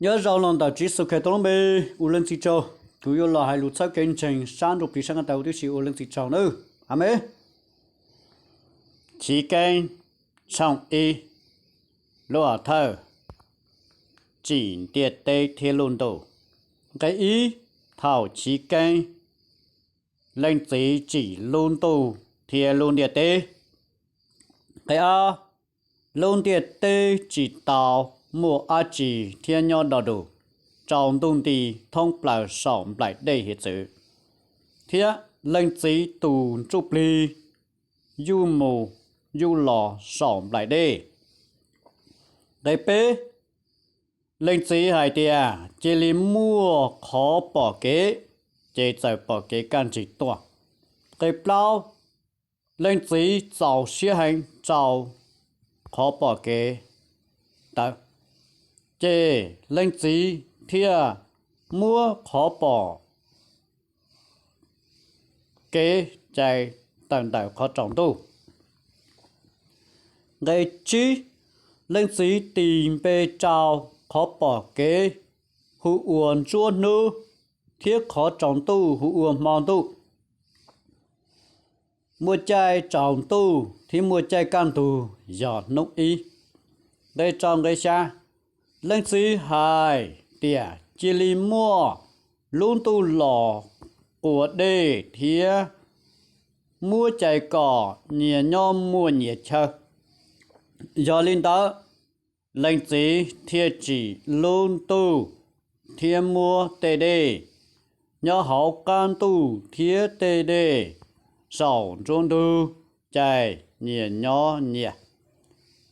Nyob zoo los ntawm Tswv Yexus Khetos lub npe, ua Leej Txiv tsaug. Kuv yuav los hais lus txhawb kev ntseeg sab ntsuj plig sab nqe tau tib si, ua Leej Txiv tsaug nawb. Amees. Chiv Keeb tshooj ib, lub hom thawj, tsim ntiaj teb thiab lub ntuj. Nqe ib, thaum chiv keeb Leej Txiv tsim lub ntuj thiab lub ntiaj teb. Nqe ob, lub ntiaj teb tsis tau muaj dab tsi thiab nyob do dus rau ntuj nti thoob plaws saum nplaim dej hiav txwv, thiab Leej Txiv tus ntsuj plig yuj mus yuj los saum nplaim dej. Nqe peb, Leej Txiv hais tias cia li muaj qhov pom kev, ces txawm pom kev kaj ntsig tuaj. Nqe plaub, Leej Txiv txaus siab heev rau qhov pom kev ntawd, ces Leej Txiv thiaj muab qhov pom kev cais tawm ntawm qhov tsaus ntuj. Nqe tsib, Leej Txiv tis npe rau qhov pom kev hu ua nruab hnub, thiab qhov tsaus ntuj hu ua hmo ntuj. Muaj caij tsaus ntuj thiab muaj caij kaj ntug yog hnub ib. Nqe rau nqe xya, Leej Txiv hais tias cia li muaj lub ntuj los quas dej thiab muab cais kom nyias nyob muaj nyias chaw. Yog li ntawd, Leej Txiv thiaj tsim lub ntuj thiab muab tej dej nyob hauv qab ntuj thiab tej dej saum nruab hnub cais nyias nyob nyias,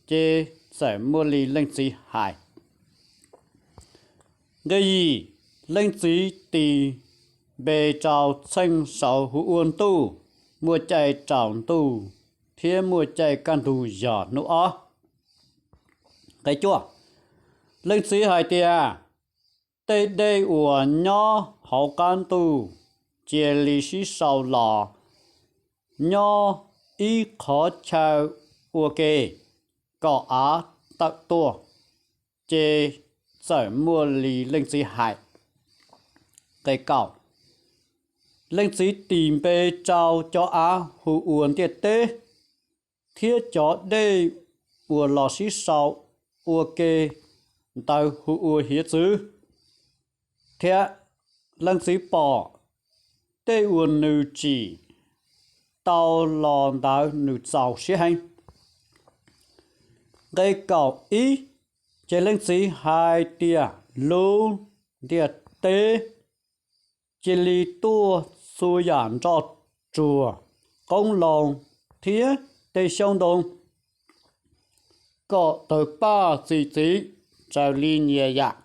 ces txawm muaj li Leej Txiv hais. Nqe yim, Leej Txiv tis npe rau txheej saud hu ua ntuj, muaj caij tsaus ntuj thiab muaj caij kaj ntug yog hnub ob. Nqe cuaj, Leej Txiv hais tias tej dej uas nyob hauv qab ntuj cia li sib sau los nyob ib qhov chaw ua ke kom av tawm tuaj, ces txawm muaj li Leej Txiv hais. Nqe kaum, Leej Txiv tis npe rau cov av hu ua ntiaj teb, thiab cov dej uas los sib sau ua ke ntawd hu ua hiav txwv. Thiab Leej Txiv pom tej uas nws tsim tau los ntawd nws txaus siab heev. Nqe kaum ib, ces Leej Txiv hais tias lub ntiaj teb cia li tuaj txhua yam nroj tsuag, qoob loo thiab tej xyoob ntoo kom tawg paj txi txiv raws li nyias yam.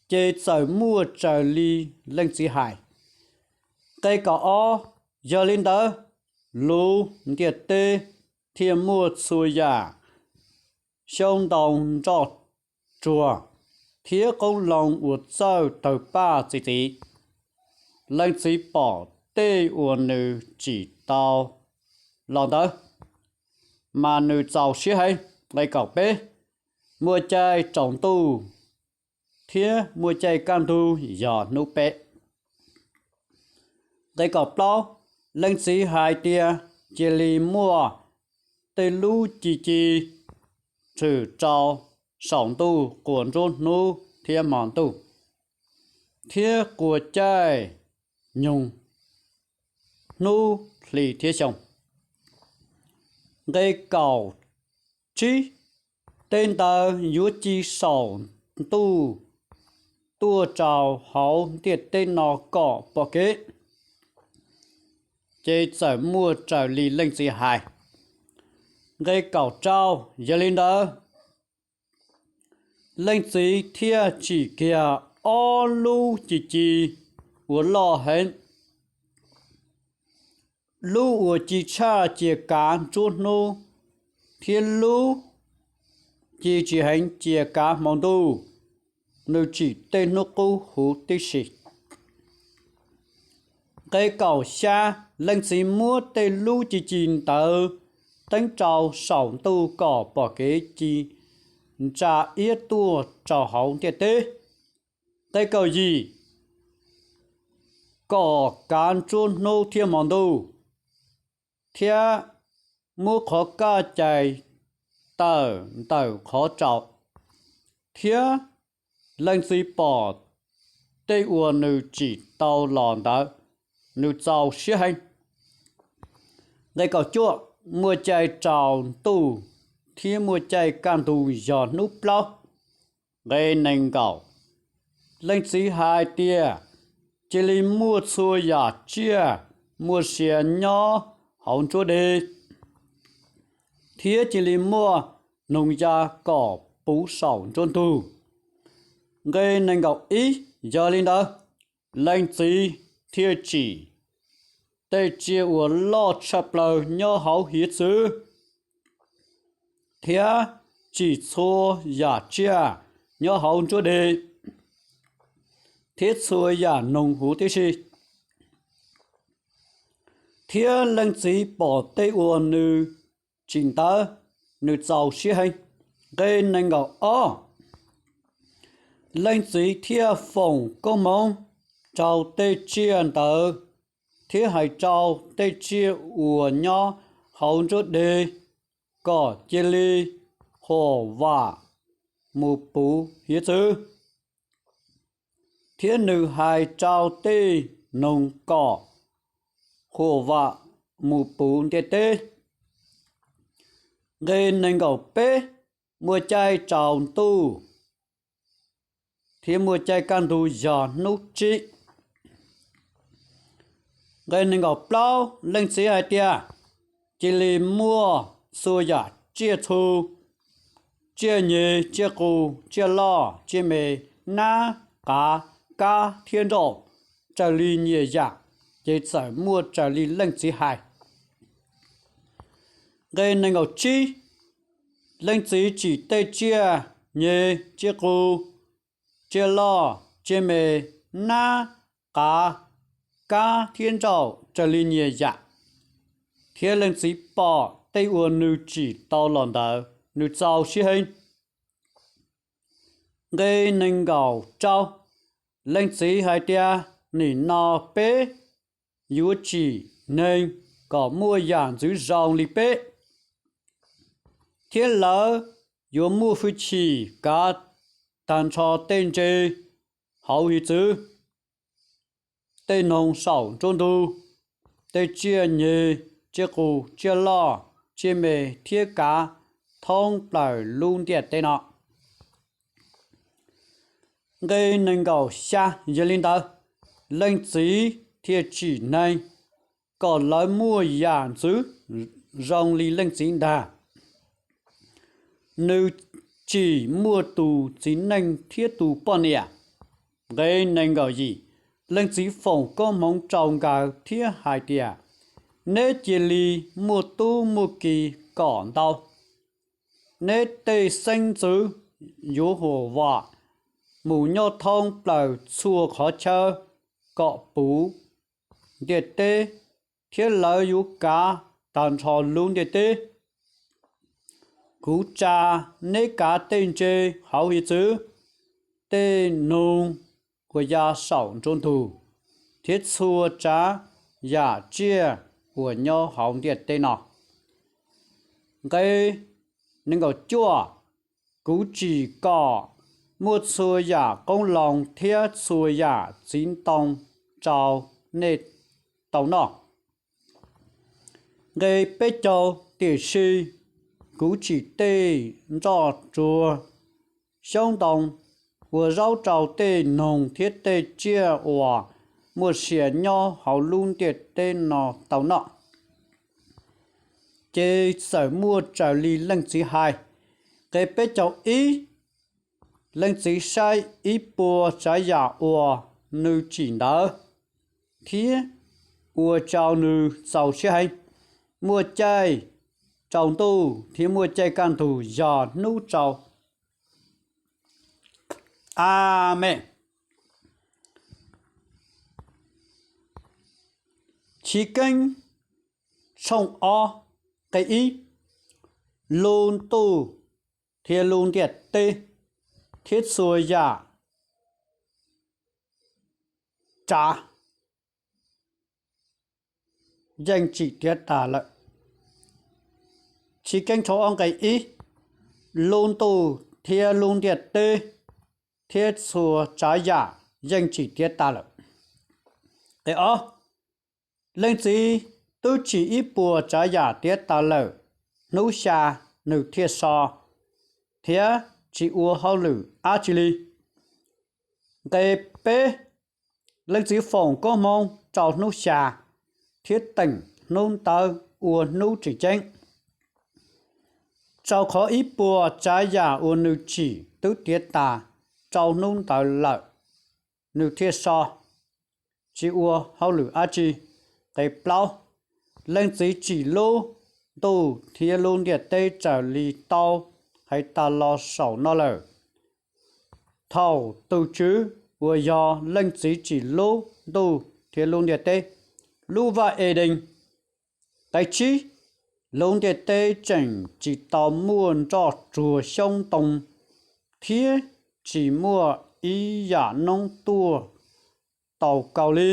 Ces txawm muaj raws li Leej Txiv hais. Nqe kaum ob, yog li ntawd, lub ntiaj teb thiaj muaj txhua yam xyoob ntoo nroj tsuag thiab qoob loo uas txawj tawg paj txi txiv. Leej Txiv pom tej uas nws tsim tau los ntawd, mas nws txaus siab heev. Nqe kaum peb, muaj caij tsaus ntuj thiab muaj caij kaj ntug yog hnub peb. Nqe kaum plaub, Leej Txiv hais tias cia li muaj tej lub ci ci tshwm rau saum ntuj quas nruab hnub thiab hmo ntuj, thiab quas caij nyoog hnub hli thiab xyoo. Nqe kaum tsib, tej ntawd yuav ci saum ntuj tuaj rau hauv ntiaj teb no kom pom kev. Ces txawm muaj raws li Leej Txiv hais. Nqe kaum rau, yog li ntawd, Leej Txiv thiaj tsim kiag ob lub ci ci uas loj heev, lub uas ci tshaj cia kav nruab hnub, thiab lub ci tsis heev cia kav hmo ntuj, nws tsim tej hnub qub huv tib si. Nqe kaum xya, Leej Txiv muab tej lub ci ci ntawd teeb rau saum ntuj kom pom kev ci ntsa iab tuaj rau hauv ntiaj teb. Nqe kaum yim, kom kav nruab hnub thiab hmo ntuj, thiab muab qhov kaj cais tawm ntawm qhov tsaus, thiab leej txiv pom tej uas nws tsim tau los ntawd, nws txaus siab heev. Nqe kaum cuaj, muaj caij tsaus ntuj thiab muaj caij kaj ntug yog hnub plaub. Nqe nees nkaum, leej txiv hais tias, cia li muaj txhua yam tsiaj muaj sia nyob hauv nruab deg, thiab cia li muaj noog ya kom puv saum nruab ntug. Nqe nees nkaum ib, yog li ntawd, leej txiv thiaj tsim tej tsiaj uas loj tshaj plaws nyob hauv hiav txwv, thiab tsim txhua yam tsiaj nyob hauv nruab deg, thiab txhua yam noog huv tib si. Thiab leej txiv pom tej uas nws tsim ntawd, nws txaus siab heev. Nqe nees nkaum ob, leej txiv thiaj foom koob hmoov rau tej tsiaj ntawd, thiab hais rau tej tsiaj uas nyob hauv nruab deg kom cia li huam vam mus puv hiav txwv, thiab nws hais rau tej noog kom huam vam mus puv ntiaj teb. Nqe nees nkaum peb, muaj caij tsaus ntuj thiab muaj caij kaj ntug yog hnub tsib. Nqe nees nkaum plaub, leej txiv hais tias, cia li muaj txhua yam tsiaj txhu, tsiaj nyeg, tsiaj qus, tsiaj loj, tsiaj me, nab, qav, kab thiab nrauj, raws li nyias yam, ces txawm muaj raws li leej txiv hais. Nqe nees nkaum tsib, leej txiv tsim tej tsiaj nyeg, tsiaj qus, tsiaj loj, tsiaj me, nab, qav, kab thiab nrauj raws li nyias yam, thiab leej txiv pom tej uas nws tsim tau los ntawd, nws txaus siab heev. Nqe nees nkaum rau, leej txiv hais tias, nim no peb yuav tsim neeg kom muaj yam ntxwv zoo li peb, thiab lawv yuav muaj hwj chim kav tag nrho tej ntses hauv hiav txwv, tej noog saum nruab ntug, tej tsiaj nyeg, tsiaj qus, tsiaj loj, tsiaj me, thiab kav thoob plaws lub ntiaj teb no. Nqe nees nkaum xya, yog li ntawd, leej txiv thiaj tsim neeg kom lawv muaj yam ntxwv zoo li leej txiv ntag. Nws tsim muaj tus txiv neej thiab tus poj niam. Nqe nees nkaum yim, leej txiv foom koob hmoov rau nkawd thiab hais tias, neb cia li muaj tub muaj ki kom ntau. Neb tej xeeb ntxwv yuav huam vam mus nyob thoob plaws txhua qhov chaw kom puv ntiaj teb, thiab lawv yuav kav tag nrho lub ntiaj teb. Kuv tsa neb kav tej ntses hauv hiav txwv, tej noog uas ya saum nruab ntug, thiab txhua tsav yam tsiaj uas nyob hauv ntiaj teb no. Nqe nees nkaum cuaj, kuv tsim kom muaj txhua yam qoob loo thiab txhua yam txiv ntoo rau nej tau noj. Nqe peb caug, tiam sis kuv tsim tej nroj tsuag, xyoob ntoo ua zaub rau tej noog thiab tej tsiaj uas muaj sia nyob hauv lub ntiaj teb no tau noj. Ces txawm muaj raws li leej txiv hais. Nqe peb caug ib, leej txiv saib ib puas tsav yam uas nws tsim ntawd, thiab ua rau nws txaus siab heev. Muaj caij tsaus ntuj thiab muaj caij kaj ntug yog hnub rau. Amees. Chiv Keeb tshooj ob, nqe ib, lub ntuj thiab lub ntiaj teb, thiab txhua yam tsav yeej tsim tiav tas lawm. Chiv Keeb tshooj ob nqe ib, lub ntuj thiab lub ntiaj teb thiab txhua tsav yam yeej tsim tiav tas lawm. Nqe ob, Leej Txiv twb tsim ib puas tsav yam tiav tas lawm, hnub xya nws thiaj so, thiab tsis ua hauj lwm dab tsi li. Nqe peb, Leej Txiv foom koob hmoov rau hnub xya, thiab teem hnub ntawd ua hnub tseem ceeb, rau qhov ib puas tsav yam uas nws tsim twb tiav tas rau hnub ntawd lawm, nws thiaj so, tsis ua hauj lwm dab tsi. Nqe plaub, Leej Txiv tsim lub ntuj thiab lub ntiaj teb raws li tau hais tas los saum no lawm. Thaum tus Tswv uas yog Leej Txiv tsim lub ntuj thiab lub ntiaj teb, lub vaj Edees. Nqe tsib, lub ntiaj teb tseem tsis tau muaj nroj tsuag xyoob ntoo, thiab tsis muaj ib yam noob tuaj tau kaus li,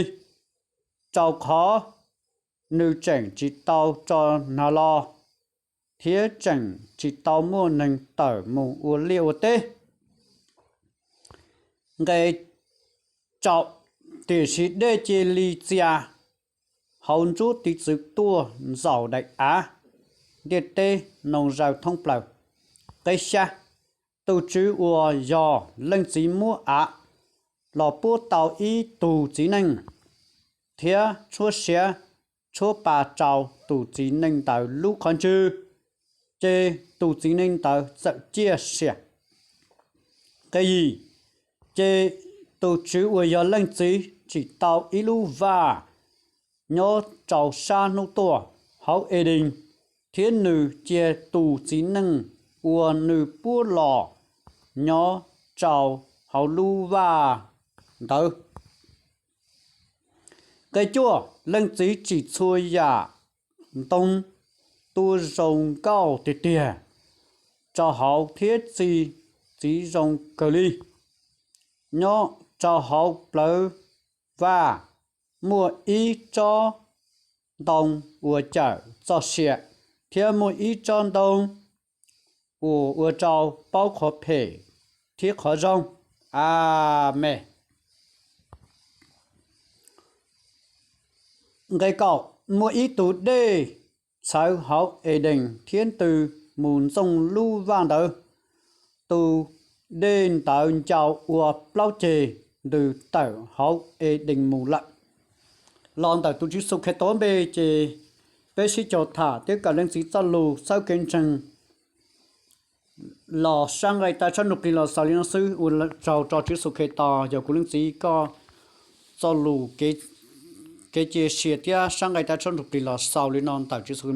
rau qhov nws tseem tsis tau tso nag los, thiab tseem tsis tau muaj neeg tawm mus ua liaj ua teb. Nqe rau, tiam sis dej cia li txia, hauv nruab tiv txwv tuaj ntxaum daim av, ntiaj teb noo zaws thoob plaws. Nqe xya, tus Tswv uas yog Leej Txiv muab av los puab tau ib tug txiv neej, thiab tshuab siav tshuab pa rau tus txiv neej ntawd lub qhov ntswg, ces tus txiv neej ntawd txawm ciaj sia. Nqe yim, ces tus Tswv uas yog Leej Txiv tsim tau ib lub vaj nyob rau sab hnub tuaj hauv Edees, thiab nws cia tus txiv neej uas nws puab los nyob rau hauv lub vaj ntawd. Nqe cuaj, Leej Txiv tsim txhua yam ntoo tuaj zoo nkauj tiag tiag rau hauv thiab txi txiv zoo kawg li. Nyob rau hauv plawv vaj muaj ib tsob ntoo uas cawm txoj sia, thiab muaj ib tsob ntoo uas ua rau paub qhov phem thiab qhov zoo. Amees. Nqe kaum, muaj ib tug dej txhawv hauv Edees thiab ntws mus ntxooj lub vaj ntawd. Tus dej ntawd ncau ua plaub ceg ntws tawm hauv Edees mus lawm. Los ntawm tus Tswv Yexus Khetos npe ces peb sib caug tham thiab kawm Leej Txiv txoj lus txhawb kev ntseeg los sab nqaij tav tshab ntug plig los xaus li no xwb. Ua tsaug rau Tswv Yexus Khetos, yog kuv Leej Txiv koj txoj lus, kev cia siab thiab sab nqaij tav tshab ntug plig los xaus li no ntawm Tswv Yexus